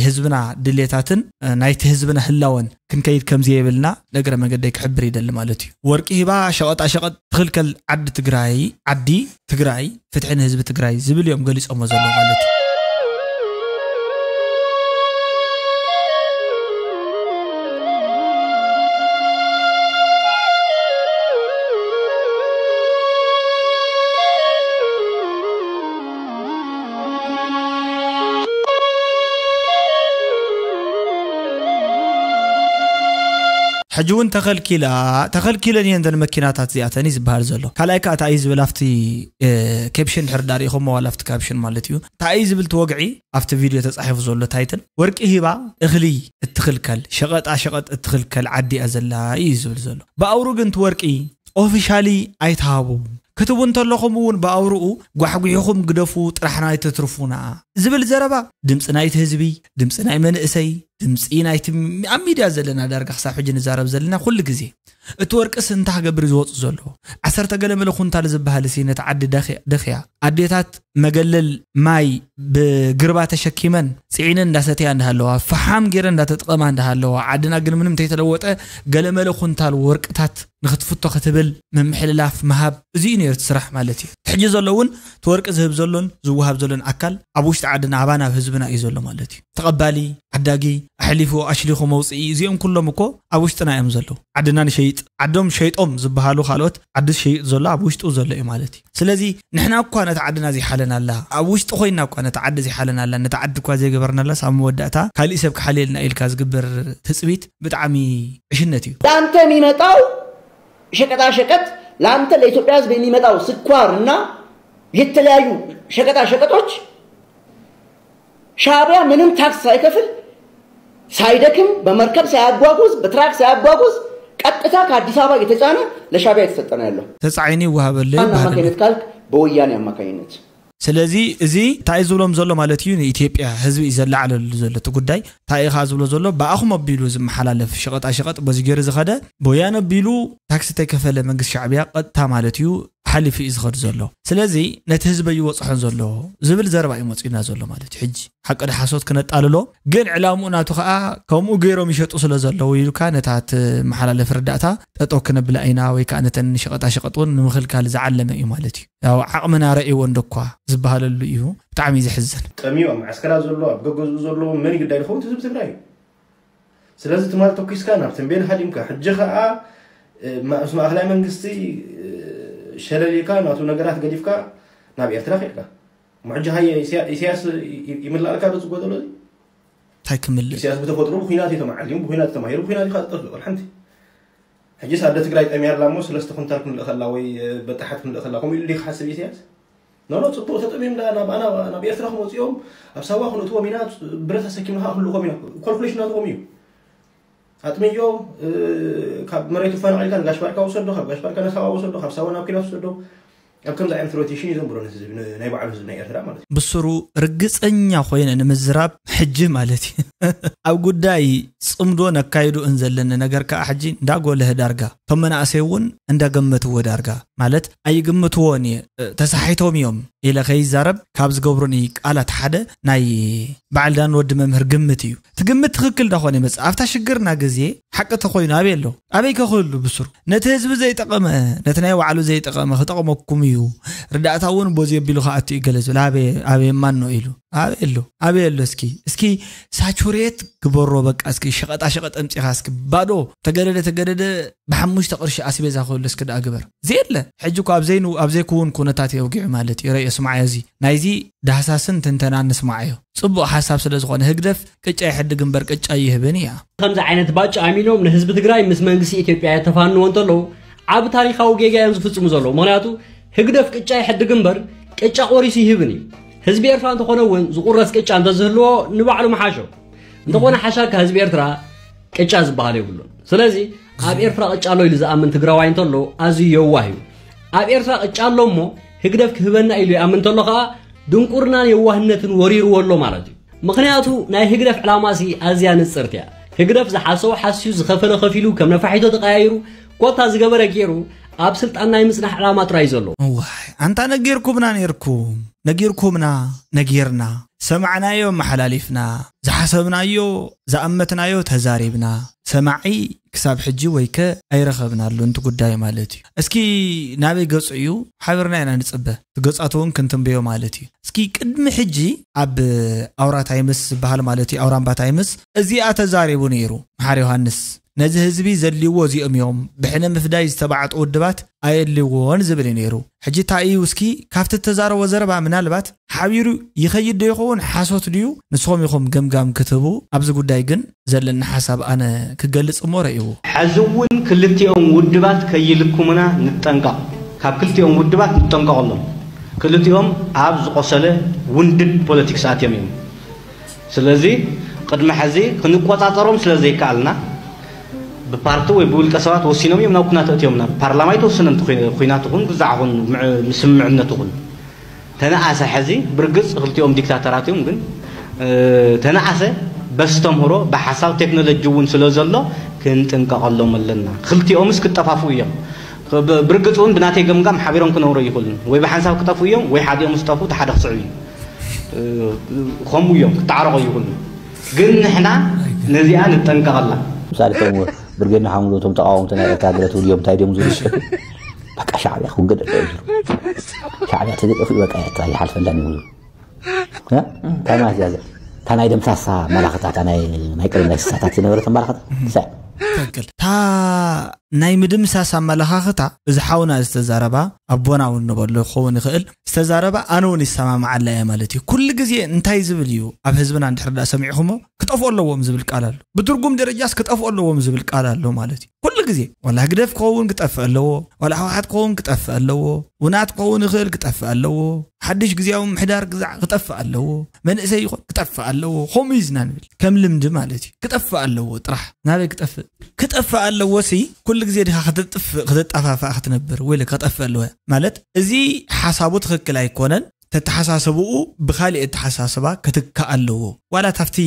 ህዝብና ድሌታትን እ፣ ናይቲ ህዝብና ህላወን ክንከይድ ከም ዘየብልና ንእግረ መገደይ ክሕብር ይደሊ ማለት እዩ። ወርቂ ሂባ ሸቐጣ ሸቐጥ ትኽልከል ዓዲ ትግራይ ዓዲ ትግራይ ፍትሒ ንህዝቢ ትግራይ ዝብል እዮም ገሊፆሞ ዘሎ ማለት እዩ። ሕጂ እውን ተኸልኪላ ተኸልኪለን እየን ዘን መኪናታት እዚኣተን እዩ ዝበሃል ዘሎ። ካልኣይ ከዓ እንታይ እዩ ዝብል ኣብቲ እ፣ ኬፕሽን ድሕር ዳሪእኹም ዋላ ኣብቲ ካፕሽን ማለት እዩ እንታይ እዩ ዝብል እቲ ወግዒ ኣብቲ ቪድዮ ተፃሒፉ ዘሎ ታይትል ወርቂ ሂባ እኽሊ እትኽልከል ሸቐጣ ሸቐጥ እትኽልከል ዓዲ እያ ዘላ እዩ ዝብል ዘሎ። ብኣውሩ ግን እቲ ወርቂ ኦፊሻሊ ኣይተሃቡ ክትቡ እንተለኹም እውን ብኣውርኡ ጓሕጒሕኹም ግደፉ ጥራሕና ኣይተትርፉና ዝብል ዘረባ ድምፂ ናይቲ ህዝቢ ድምፂ ናይ መንእሰይ ድምፂ ናይቲ ኣብ ሚድያ ዘለና ዳርጋ ክሳብ ሕጂ ንዛረብ ዘለና ኩሉ ግዜ እቲ ወርቅስ እንታይ ክገብር እዩ ዝወፁ ዘሎ ዓሰርተ ገለ መለ ኩንታል ዝበሃል ሲ ነቲ ዓዲ ደኽያ ኣዴታት መገለል ማይ ብግርባ ተሸኪመን ፅዒነን እንዳሰተያ እንዳሃለዋ ፈሓም ገይረን እንዳተጠቐማ እንዳሃለዋ ዓድና ግን ምንም እንተይተለወጠ ገለ መለ ኩንታል ወርቅታት ንክትፍቶ ክትብል ምምሕልላፍ ምሃብ፣ እዚ እዩ ነይሩ እቲ ስራሕ ማለት እዩ። ሕጂ ዘሎ እውን እቲ ወርቂ ዝህብ ዘሎን ዝወሃብ ዘሎን ኣካል ኣብ ውሽጢ ዓድና ኣባና ኣብ ህዝብና እዩ ዘሎ ማለት እዩ። ተቐባሊ፣ ዓዳጊ፣ ኣሕሊፉ ኣሽሊኹ መውፅኢ፣ እዚኦም ኩሎም እኮ ኣብ ውሽጥና እዮም ዘለዉ። ዓድና ንሸይጥ፣ ዓዶም ሸይጦም ዝበሃሉ ካልኦት ዓዲ ዝሸይጥ ዘሎ ኣብ ውሽጡ ዘሎ እዩ ማለት እዩ። ስለዚ ንሕና እኳ ነቲ ዓድና ዘይሓለናላ፣ ኣብ ውሽጢ ኮይና እኳ ነቲ ዓዲ ዘይሓለናላ፣ ነቲ ዓዲ እኳ ዘይገበርናላስ ኣብ መወዳእታ ካሊእ ሰብ ክሓልየልና ኢልካ ዝግበር ትፅቢት ብጣዕሚ ዕሽነት እዩ። ለአንተ የሚመጣው ሸቀጣ ሸቀጥ ለአንተ ለኢትዮጵያ ህዝብ የሚመጣው ስኳር እና የተለያዩ ሸቀጣ ሸቀጦች ሻዕቢያ ምንም ታክስ ሳይከፍል ሳይደክም በመርከብ ሳያጓጉዝ በትራክ ሳያጓጉዝ ቀጥታ ከአዲስ አበባ እየተጫነ ለሻዕቢያ የተሰጠ ነው ያለው። ተፃዒኑ ይወሃበሉ ማን ይባሃል። አማካኝነት ካልክ በወያኔ አማካኝነት። ስለዚ እዚ እንታይ ዝብሎም ዘሎ ማለት እዩ? ንኢትዮጵያ ህዝቢ እዩ ዘለዓለሉ ዘሎ እቲ ጉዳይ። እንታይ ኢኻ ዝብሎ ዘሎ? ብኣኹም ኣቢሉ ዝመሓላለፍ ሸቐጣ ሸቐጥ በዚ ገይሩ ዝኸደ፣ ብወያነ ኣቢሉ ታክሲ ተይከፈለ መንግስቲ ሻዕቢያ ቀጥታ ማለት እዩ ሓሊፉ እዩ ዝኸድ ዘሎ። ስለዚ ነቲ ህዝቢ እዩ ወፅሖን ዘሎ ዝብል ዘረባ እዩ መፂኡና ዘሎ ማለት እዩ። ሕጂ ሓቂ ዶ ሓሶት ክነጣልሎ፣ ግን ዕላምኡ ናቱ ከዓ ከምኡ ገይሮም ይሸጡ ስለ ዘለዉ ኢልካ ነታ ትመሓላለፍ ርዳእታ ጠጠው ክነብላ ኢና ወይ ከዓ ነተን ሸቐጣ ሸቐጥ እውን ንምኽልካል ዝዓለመ እዩ ማለት እዩ። ያው ዓቕምና ረእይዎ እንደኳ ዝበሃለሉ እዩ። ብጣዕሚ እዩ ዘሕዝን። ጠምዩ ኣብ መዓስከራት ዘሎ ኣብ ገገዝኡ ዘሎ መን ይግዳይ ዝኸውን ህዝቢ ትግራይ እዩ። ስለዚ ትማል ተኩስካ ናብ ተንቤን ሃዲምካ ሕጂ ከዓ እ፣ ማ- ምስ ማእኸላይ መንግስቲ እ፣ ሸለሊካ ናቱ ነገራት ገዲፍካ ናብ ኤርትራ ከድካ እሞ ሕጂ ሃየ ኢስያ- ኢሳያስ ይ- ይ- ይምላእልካ ዶ ዝጎደሎ እዚ? እንታይ ክምልእ? ኢሳያስ ብተፈጥሮ ብኩናት እዩ ተመዓልዩ ብኩናት እዩ ተማሂሩ ብኩናት እዩ ዝቐጥል ዘሎ ሓንቲ ሕጂስ ኣደ ትግራይ ጠምያ ኣላ እሞ ሰለስተ ኩንታል ክንልእኸላ ወይ እ፣ በጣሓት ክንልእኸላ ከምኡ ኢሉ ድዩ ክሓስብ ኢሳያስ? ኖኖ ጽቡቕ ተጠምዮም ዳ ናብ ኣና ናብ ኤርትራ ክመጽኦም ኣብ ሳዋ ክንእትዎም ኢና ብረት ኣሰኪምና ከዓ ክንልእኾም ኢና ካልኩሌሽን ናትኦም እዩ ኣጥምዮ እ፣ ካብ መሬቱ ፈናቒልካ ንጋሽ ባርካ ውሰዶ ካብ ጋሽ ባርካ ነሳዋ ውሰዶ ካብ ሳዋ ናብ ኪናት ውሰዶ ኣብ ከምዚ ዓይነት ሮቴሽን እዩ ዘንብሮ ነቲ ህዝቢ ን- ናይ ባዕሉ ህዝቢ ናይ ኤርትራ ማለት እዩ ብስሩ ርግፀኛ ኮይነ ንምዝራብ ሕጂ ማለት እዩ ኣብ ጉዳይ ፅምዶ ነካይዱ እንዘለኒ ነገር ከዓ ሕጂ እንዳጎለህ ዳርጋ እቶም መናእሰይ እውን እንዳገመትዎ ዳርጋ ማለት ኣይግምትዎን እየ እ፣ ተሳሒቶም እዮም ኢለ ከይዛረብ ካብ ዝገብሩኒ ቃላት ሓደ ናይ በዓል ዳን ወዲ መምህር ግምት እዩ እቲ ግምት ትኽክል ዳኾነ ይመፅእ ኣብታ ሽግርና ግዜ ሓቂ ተኮይኑ ኣበይ ኣሎ ኣበይ ከኽህሉ ብስሩ ነቲ ህዝቢ ዘይጠቐመ ነቲ ናይ ባዕሉ ዘይጠቐመ ክጠቕመኩም እዩ ርዳእታ እውን ቦዚ ኣቢሉ ከኣቱ እዩ ገለ ዝብል ኣበይ ኣበይ ማኖ ኢሉ ኣበይ ኣሎ ኣበይ ኣሎ እስኪ እስኪ ሳቹሬት ግበሮ በቃ እስኪ ሸቐጣ ሸቐጥ ኣምፂኻ እስኪ ባዶ ተገደደ ተገደደ ብሓሙሽተ ቅርሺ ኣስቤዛ ክህሉ እስኪ ደኣ ግበር ዘየለ ሕጂ እኮ ኣብ ዘይኑ ኣብ ዘይክውን ኩነታት የውጊዑ ማለት እዩ ረእዮ ስማዓዮ እዚ ናይዚ ዳህሳስን ትንተናን ንስማዓዮ ጽቡቕ ሓሳብ ስለ ዝኾነ ህግደፍ ቅጫ ይሕድግ እምበር ቅጫ ይህብን እያ። ከምዚ ዓይነት ባጭ ኣሚኖም ንህዝቢ ትግራይ ምስ መንግስቲ ኢትዮጵያ የተፋንዎ እንተለዉ ዓቢ ታሪኻዊ ጌጋ እዮም ዝፍጽሙ ዘለዉ። ምኽንያቱ ህግደፍ ቅጫ ይሕድግ እምበር ቅጫ ቆሪሱ ይህብን እዩ። ህዝቢ ኤርትራ እንተኾነ እውን ዝቑረስ ቅጫ እንተዝህልዎ ንባዕሉ ምሓሾ። እንተኾነ ሓሻካ ህዝቢ ኤርትራ ቅጫ ዝበሃል የብሉን። ስለዚ ኣብ ኤርትራ ቅጫ ኣሎ ኢሉ ዝኣምን ትግራዋይ እንተሎ ኣዝዩ የዋህ እዩ። ኣብ ኤርትራ ቅጫ ኣሎ እሞ ህግደፍ ክህበና ኢሉ ይኣምን እንተሎ ከኣ ድንቁርናን የዋህነትን ወሪርዎ ኣሎ ማለት እዩ። ምኽንያቱ ናይ ህግደፍ ዕላማሲ ኣዝያ ንጽርቲ እያ። ህግደፍ ዝሓሰቦ ሓስዩ ዝኸፈለ ከፊሉ ከም ነፋሒቶ ተቐያይሩ ኮታ ዝገበረ ገይሩ ኣብ ስልጣን ናይ ምጽናሕ ዕላማ ጥራይ ዘሎ። እዋይ ኣንታ ነጊርኩምና ኔርኩም ነጊርኩምና ነጊርና ሰማዕናዮ ኣመሓላሊፍና ዝሓሰብናዮ ዝኣመትናዮ ተዛሪብና ሰማዒ ክሳብ ሕጂ ወይከ ኣይረኸብናሉን እቲ ጉዳይ ማለት እዩ። እስኪ ናበይ ገጹ እዩ ሓቢርና ኢና ንጽበ እቲ ገጻቱ እውን ክንትንብዮ ማለት እዩ። እስኪ ቅድሚ ሕጂ ኣብ ኣውራ ታይምስ ዝበሃል ማለት እዩ ኣውራምባ ታይምስ እዚኣ ተዛሪቡ ነይሩ መሓር ዮሃንስ ነዚ ህዝቢ ዘድልይዎ እዚኦም እዮም ብሕነ ምፍዳይ ዝተባዕጡ ውድባት ኣየድልይዎን ዝብል እዩ ነይሩ። ሕጂ እንታይ እዩ እስኪ ካብቲ እተዛረቦ ዘረባ ምናልባት ሓቢሩ ይኸይድ ዶ ይኸውን ሓሶት ድዩ ንስኹም ኢኹም ገምጋም ክትህቡ ኣብዚ ጉዳይ ግን ዘለኒ ሓሳብ ኣነ ክገልጽ እሞ ረእይዎ። ሕዚ እውን ክልቲኦም ውድባት ከይልክሙና ንጠንቀቕ። ካብ ክልቲኦም ውድባት ንጠንቀቐሎም። ክልቲኦም ኣብ ዝቖሰለ ውንድድ ፖለቲክስ ኣትዮም እዮም። ስለዚ ቅድሚ ሕዚ ክንቆጻጸሮም ስለ ዘይከኣልና ብፓርቲ ወይ ብውልቀ ሰባት ወሲኖም እዮም ናብ ኩናት ኣእትዮምና። ብፓርላማ ኣይተወሰነን እቲ ኩናት ይኹን ግዛዕ ይኹን ምስምምዕነት ይኹን። ተነኣሰ ሕዚ ብርግጽ ክልቲኦም ዲክታተራት እዮም ግን ተነኣሰ በስተምህሮ ብሓሳብ ቴክኖሎጂ እውን ስለ ዘሎ ክንጥንቀቐሎም ኣለና። ክልቲኦምስ ክጠፋፍኡ እዮም። ብርግጽ እውን ብናተይ ገምጋም ሓቢሮም ክነብሩ ኣይኽእሉን። ወይ ብሓንሳብ ክጠፍኡ እዮም ወይ ሓዲኦም ምስ ጠፍኡ እቲ ሓደ ክስዕብ እዩ። ከምኡ እዮም ክተዓረቑ ኣይኽእሉን። ግን ንሕና ነዚኣ ንጠንቀቐላ። ምሳሌ እቶም ብርጌድ ንሓመዱ እቶም ተቃወምቲ ናይ ኤርትራ ገለ ትብሉ እዮም፣ እንታይ ድዮም ዝብሉ? በቃ ሻዕብያ ክውገድ ኣለዎ እዩ ዝብሉ። ሻዕብያ ተዘይጠፍኡ በቃ ኤርትራ ይሓልፈላን እዩ ዝብሉ። እ? እንታይ ማለት እያ እዚኣ? እታ ናይ ደምሳሳ ኣመላኽታ፣ እታ ናይ፣ ናይ ቀደም ናይ ስሳታት ዝነበረት ኣመላኽታ። ሰ- ትክክል። እታ ናይ ምድምሳስ ኣመለኻኽታ፣ እዚ ሓውና ዝተዛረባ፣ ኣቦና እውን ንበሎ ክኸውን ይኽእል፣ ዝተዛረባ ኣነ እውን ይሰማማዓላ እየ ማለት እዩ። ኩሉ ግዜ እንታይ ዝብል እዩ ኣብ ህዝብና እንድሕር ዳ ሰሚዕኹሞ፣ ክጠፍኡ ኣለዎም ዝብል ቃል ኣሎ። ብትርጉም ደረጃስ ክጠፍኡ ኣለዎም ዝብል ቃል ኣሎ ማለት እዩ። ኩሉ ግዜ ዋላ ህግደፍ ክኸውን ክጠፍእ ኣለዎ፣ ዋላ ህወሓት ክኸውን ክጠፍእ ኣለዎ፣ ውናት ክኸውን ይኽእል ክጠፍእ ኣለዎ፣ ሓድሽ ግዜያዊ ምሕዳር ግዛዕ ክጠፍእ ኣለዎ፣ መንእሰይ ይኹን ክጠፍእ ኣለዎ። ከምኡ እዩ ዝና ንብል ከም ልምዲ ማለት እዩ። ክጠፍእ ኣለዎ ጥራሕ። ናበይ ክጠፍእ? ክጠፍእ ኣለዎ ሲ ኩሉ ግዜ ዲኻ ክትጥፍእ ክትጠፋፋእ ክትነብር ወይ ከጠፍእ ኣለዎ ማለት እዚ ሓሳቡ ትኽክል ኣይኮነን። ተተሓሳሰብኡ ብካሊእ ኣተሓሳስባ ክትካእ ኣለዎ። ዋላ ታፍቲ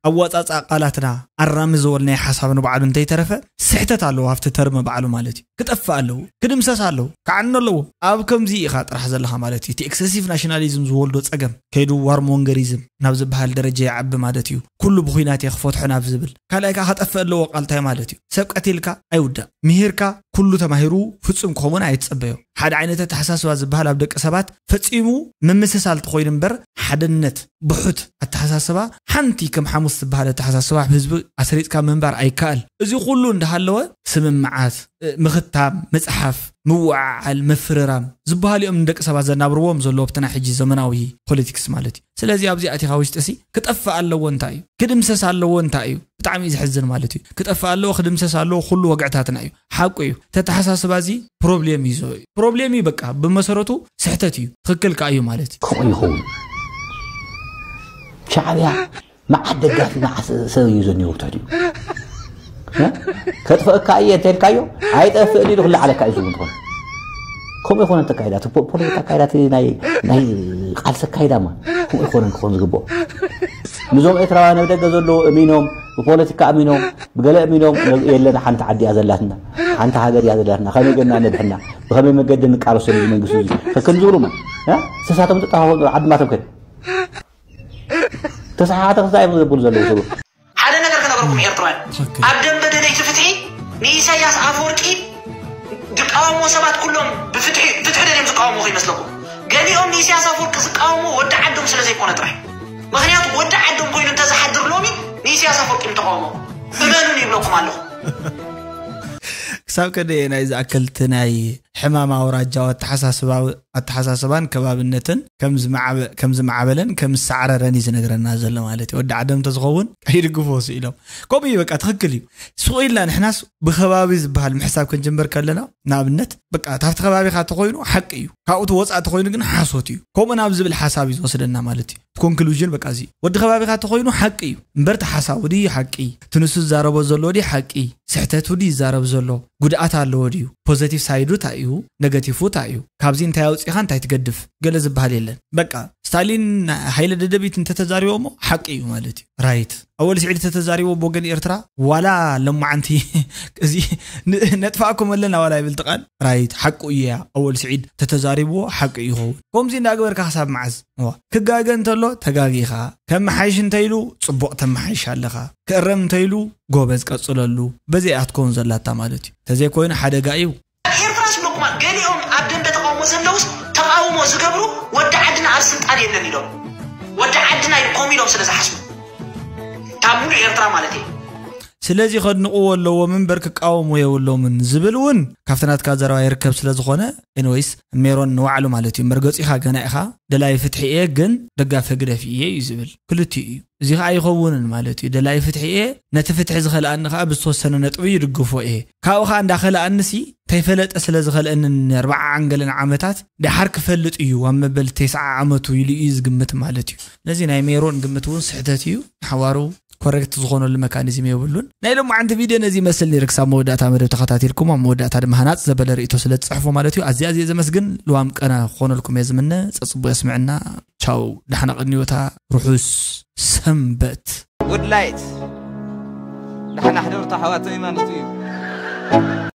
ኣወፃፃ ቃላትና ኣራሚ ዝበልናዮ ሓሳብ ንባዕሉ እንተይተረፈ ስሕተት ኣለዎ ኣብቲ ተርመ ባዕሉ ማለት እዩ። ክጠፍእ ኣለዎ፣ ክድምሰስ ኣለዎ፣ ክዓኖ ኣለዎ። ኣብ ከምዚ ኢኻ ጥራሕ ዘለኻ ማለት እዩ። እቲ ኤክሰሲቭ ናሽናሊዝም ዝወልዶ ፀገም ከይዱ ዋርሞንገሪዝም ናብ ዝበሃል ደረጃ ይዓቢ ማለት እዩ። ኩሉ ብኩናት እየ ክፈትሖ ናብ ዝብል ካልኣይ ከዓ ከጠፍእ ኣለዎ ቃልታይ ማለት እዩ። ሰብ ቀቲልካ ኣይውዳእ፣ ምሂርካ ኩሉ ተማሂሩ ፍፁም ክኸውን ኣይትፀበዮ። ሓደ ዓይነት ኣተሓሳስባ ዝበሃል ኣብ ደቂ ሰባት ፈፂሙ ምምስሳል ተኮይኑ እምበር ሓደነት ብሑት ኣተሓሳስባ ሓንቲ ከም ሓሙስ ዝበሃል ኣተሓሳስባ ኣብ ህዝቢ ኣስሪፅካ ምንባር ኣይከኣል። እዚ ኩሉ እንዳሃለወ ስምምዓት ምኽታም፣ ምፅሓፍ፣ ምውዓዓል፣ ምፍርራም ዝበሃሉ እዮም ንደቂ ሰባት ዘናብርዎም ዘለዉ ኣብቲ ናይ ሕጂ ዘመናዊ ፖለቲክስ ማለት እዩ። ስለዚ ኣብዚ ኣቲኻ ውሽጢ ሲ ክጠፍእ ኣለዎ እንታይ እዩ? ክድምሰስ ኣለዎ እንታይ እዩ? ብጣዕሚ እዩ ዘሕዝን ማለት እዩ። ክጠፍእ ኣለዎ ክድምሰስ ኣለዎ ኩሉ ወግዕታትና እዩ። ሓቁ እዩ። ተተሓሳስባ እዚ ፕሮብሌም እዩ። ፕሮብሌም እዩ በቃ ብመሰረቱ ስሕተት እዩ። ትኽክል ከኣ እዩ ማለት እዩ። ከምኡ ይኸውን። ሻዕብያ መዓት ደጋፊ መዓት ሰብ እዩ ዘኒዎ ብትሕቲኡ። ከጥፈእካ እየ እንተልካዮ ኣይጠፍእን ኢሉ ክለዓለካ እዩ ዝውን ትኾን። ከምኡ ይኮነ ተካይዳ ፖለቲካ ኣካይዳ ናይ ናይ ቃልሲ ኣካይዳ ማ ከምኡ ይኮነ ክኾን ዝግብኦ። ንዞም ኤርትራውያን ኣብ ደገ ዘለዉ እሚኖም ብፖለቲካ እሚኖም ብገለ እሚኖም የለን ሓንቲ ዓዲ እያ ዘላትና፣ ሓንቲ ሃገር እያ ዘላትና፣ ከመይ ገና ነድሕና፣ ብከመይ መገዲ ንቃለሶ ነዚ መንግስቲ እዚ ክክም ዝብሉ ማ ተሳቶም ተጣፋፈኑ ዓድማቶም ከድ ተሰሓሓተ ክሳይ እዮም ዘብሉ ዘለዉ ሰብ። ሓደ ነገር ክነገርኩም ኤርትራውያን፣ ኣብ ደንበ ደለይቲ ፍትሒ ንኢሳያስ ኣፈወርቂ ዝቃወምዎ ሰባት ኩሎም ብፍትሒ ፍትሒ ደልዮም ዝቃወምዎ ከይመስለኩም። ገሊኦም ንኢሳያስ ኣፈወርቂ ዝቃወምዎ ወዲ ዓዶም ስለ ዘይኮነ ጥራሕ። ምክንያቱ ወዲ ዓዶም ኮይኑ እንተዝሓድር ሎሚ ንኢሳያስ ኣፈወርቂ ምተቃወሞ። እመኑን ይብለኩም ኣለኹ። ክሳብ ከደ ናይ ዝኣክል እቲ ናይ ሕማም ኣውራጃዊ ኣተሓሳስባዊ ኣተሓሳስባን ከባብነትን ከም ዝማዕበ- ከም ዝማዕበለን ከም ዝሰዓረረን እዩ ዝነግረና ዘሎ ማለት እዩ። ወዲ ዓደም እንተዝኸውን ይድግፎ ስኢሎም ከምኡ እዩ። በቃ ትኽክል እዩ። ስቕ ኢልና ንሕናስ ብከባቢ ዝበሃል ምሕሳብ ክንጅምር ከለና ንኣብነት በቃ ታብቲ ከባቢኻ ተኮይኑ ሓቂ እዩ፣ ካብኡ ተወፃእ ተኮይኑ ግን ሓሶት እዩ። ከምኡ ናብ ዝብል ሓሳብ እዩ ዝወስደና ማለት እዩ። ኮንክሉዥን በቃ እዚ ወዲ ከባቢኻ ተኮይኑ ሓቂ እዩ እምበር ተሓሳቡ ድዩ ሓቂ ትንሱ ዝዛረቦ ዘሎ ድዩ ሓቂ ስሕተቱ ድዩ ይዛረብ ዘሎ ጉድኣት ኣለዎ ድዩ ፖዘቲቭ ሳይዱ እንታይ እዩ ነገቲፉ እንታይ እዩ ካብዚ እንታይ ኣውፂኻ እንታይ ትገድፍ ገለ ዝበሃል የለን። በቃ ስታሊን ሃይለ ደደቢት እንተተዛሪቦሞ ሓቂ እዩ ማለት እዩ። ራይት ኣወል ስዒድ ተተዛሪቦ ብወገን ኤርትራ ዋላ ለማዓንቲ እዚ ነጥፋእኩም ኣለና ዋላ ይብል ቃል ራይት ሓቁ እዩ። ያ ኣወል ስዒድ ተተዛሪብዎ ሓቂ ይኸውን። ከምዚ እንዳግበርካ ክሳብ መዓዝ እዋ ክጋገ እንተሎ ተጋጊኻ ከመሓይሽ እንተኢሉ ፅቡቕ ተመሓይሽ ኣለኻ ክእረም እንተኢሉ ጎበዝ ቀፅለሉ። በዚኣ ክትከውን ዘላታ ማለት እዩ። ተዘይኮይኑ ሓደጋ እዩ። ኣብ ኤርትራ ስብለኩማ ገሊኦም ኣብ ደንበ ተቃውሞ ዘለውስ ተቃውሞ ዝገብሩ ወዲ ዓድና ኣብ ስልጣን የለን ኢሎም ወዲ ዓድና ይቆም ኢሎም ስለ ዝሓስቡ ካብ ሙሉእ ኤርትራ ማለት እዩ። ስለዚ ከድንቕዎ ኣለዎም እምበር ክቃወሙ የብሎምን ዝብል እውን ካብቲ ናትካ ዘረባ ይርከብ ስለ ዝኾነ ኤንወይስ ሜሮን ንባዕሉ ማለት እዩ መርገፂኻ ገና ኢኻ ደላይ ፍትሒ እየ ግን ደጋፊ ህግደፍ እየ እዩ ዝብል ክልቲኡ እዩ። እዚ ከዓ ኣይኸውንን ማለት እዩ። ደላይ ፍትሒ እየ ነቲ ፍትሒ ዝኸልኣኒ ከዓ ብዝተወሰነ ነጥቢ ይድግፎ እየ ካብኡ ከዓ እንዳኸልኣንሲ ተይፈለጠ ስለ ዝኸልአንን ኣርባዓ ዓንገልን ዓመታት ደሓር ክፈልጥ እዩ ኣብ መበል ተስዓ ዓመቱ ኢሉ እዩ ዝግምት ማለት እዩ። ነዚ ናይ ሜሮን ግምት እውን ስሕተት እዩ። ንሓዋሩ ኮረክት ዝኾነሉ መካኒዝም የብሉን። ናይ ሎማዓንቲ ቪድዮ ነዚ ይመስል ነይሩ። ክሳብ መወዳእታ መደብ ተኸታቲልኩም ኣብ መወዳእታ ድማ ሃናፅ ዘበለ ርእቶ ስለ ትፅሕፉ ማለት እዩ። ኣዝየ ኣዝየ ዘመስግን። ልዋም ቀና ክኾነልኩም እየ ዝምነ። ፀፅቡ የስምዕና። ቻው። ዳሕና ቀንዮታ። ርሑስ ሰንበት። ጉድ ላይት። ዳሕና ሕደርታ ኣሕዋተይ ማለት እዩ።